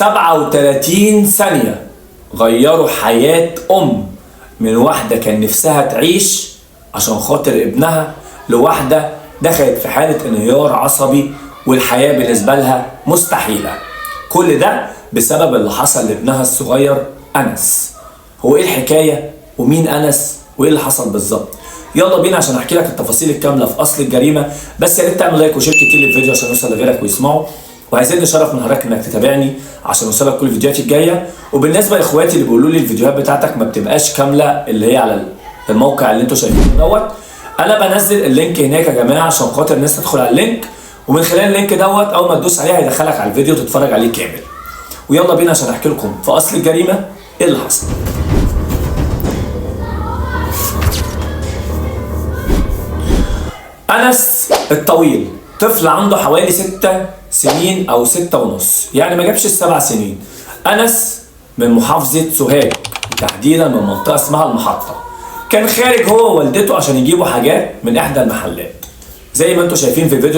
37 ثانية غيروا حياة أم من واحدة كان نفسها تعيش عشان خاطر ابنها لواحدة دخلت في حالة انهيار عصبي والحياة بالنسبة لها مستحيلة. كل ده بسبب اللي حصل لابنها الصغير أنس. هو ايه الحكاية ومين أنس وايه اللي حصل بالظبط؟ يلا بينا عشان احكي لك التفاصيل الكاملة في اصل الجريمة. بس يا ريت تعمل like و share كتير للفيديو عشان يوصل لغيرك ويسمعه، وهيزيدني شرف من حضرتك انك تتابعني عشان يوصلك كل الفيديوهات الجاية. وبالنسبة لاخواتي اللي بيقولوا لي الفيديوهات بتاعتك ما بتبقاش كاملة اللي هي على الموقع اللي انتوا شايفينه دوت، انا بنزل ال link هناك يا جماعة عشان خاطر الناس تدخل على ال link، ومن خلال ال link دوت اول ما تدوس عليه هيدخلك على الفيديو تتفرج عليه كامل. ويلا بينا عشان احكي لكم في اصل الجريمة ايه اللي حصل. أنس الطويل طفل عنده حوالي 6 سنين أو 6.5، يعني ما جابش 7 سنين. أنس من محافظة سوهاج، تحديدا من منطقة اسمها المحطة. كان خارج هو ووالدته عشان يجيبوا حاجات من إحدى المحلات زي ما انتم شايفين في الفيديو